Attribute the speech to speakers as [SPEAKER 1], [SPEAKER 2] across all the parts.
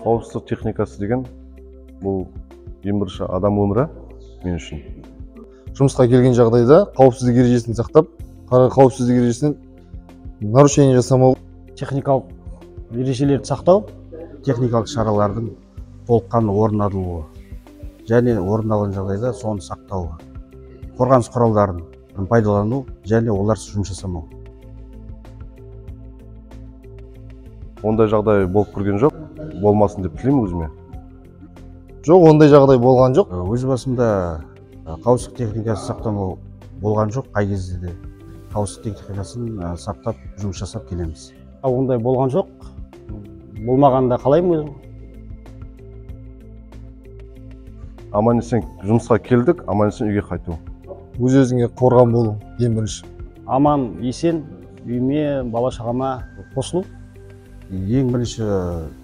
[SPEAKER 1] Қауіпсіздік техникасы деген бұл ең бірінші адам өмірі мен үшін.
[SPEAKER 2] Жұмысқа келген жағдайда қауіпсіздік ережесін сақтап, қауіпсіздік ережесін нарушение жасамау.
[SPEAKER 3] Техникалық ережелерді сақтау,
[SPEAKER 4] техникалық шаралардың толыққанды орындалуы және орындалған жағдайда соны сақтау, қорғаныс құралдарын пайдалану және оларсыз жұмыс жасамау.
[SPEAKER 1] Ондай жағдай болып көрген жоқ, болмасын деп тілеймін өзіме.
[SPEAKER 2] Жоқ, ондай жағдай болған жоқ.
[SPEAKER 4] Өз басымда қауіпсіздік техникасын сақтамау болған жоқ, қай кезде де қауіпсіздік техникасын сақтап жұмыс жасап келеміз.
[SPEAKER 3] Ондай болған жоқ, болмағанын да қалаймын өзім.
[SPEAKER 1] Аман есен жұмысқа келдік, аман есен үйге қайту.
[SPEAKER 2] Өз-өзіңе қорған болу ең бірінші.
[SPEAKER 3] Аман есен үйіме, бала шағама қосылу.
[SPEAKER 4] Ең бірінші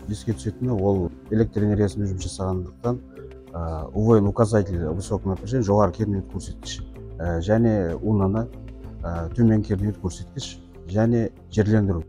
[SPEAKER 4] еске түсетіні ол электр энергиясымен жұмыс жасағандықтан УВН указатель высокого напряжения, жоғары кернеулік көрсеткіш және УНН төмен кернеулік көрсеткіш және жерлендіру.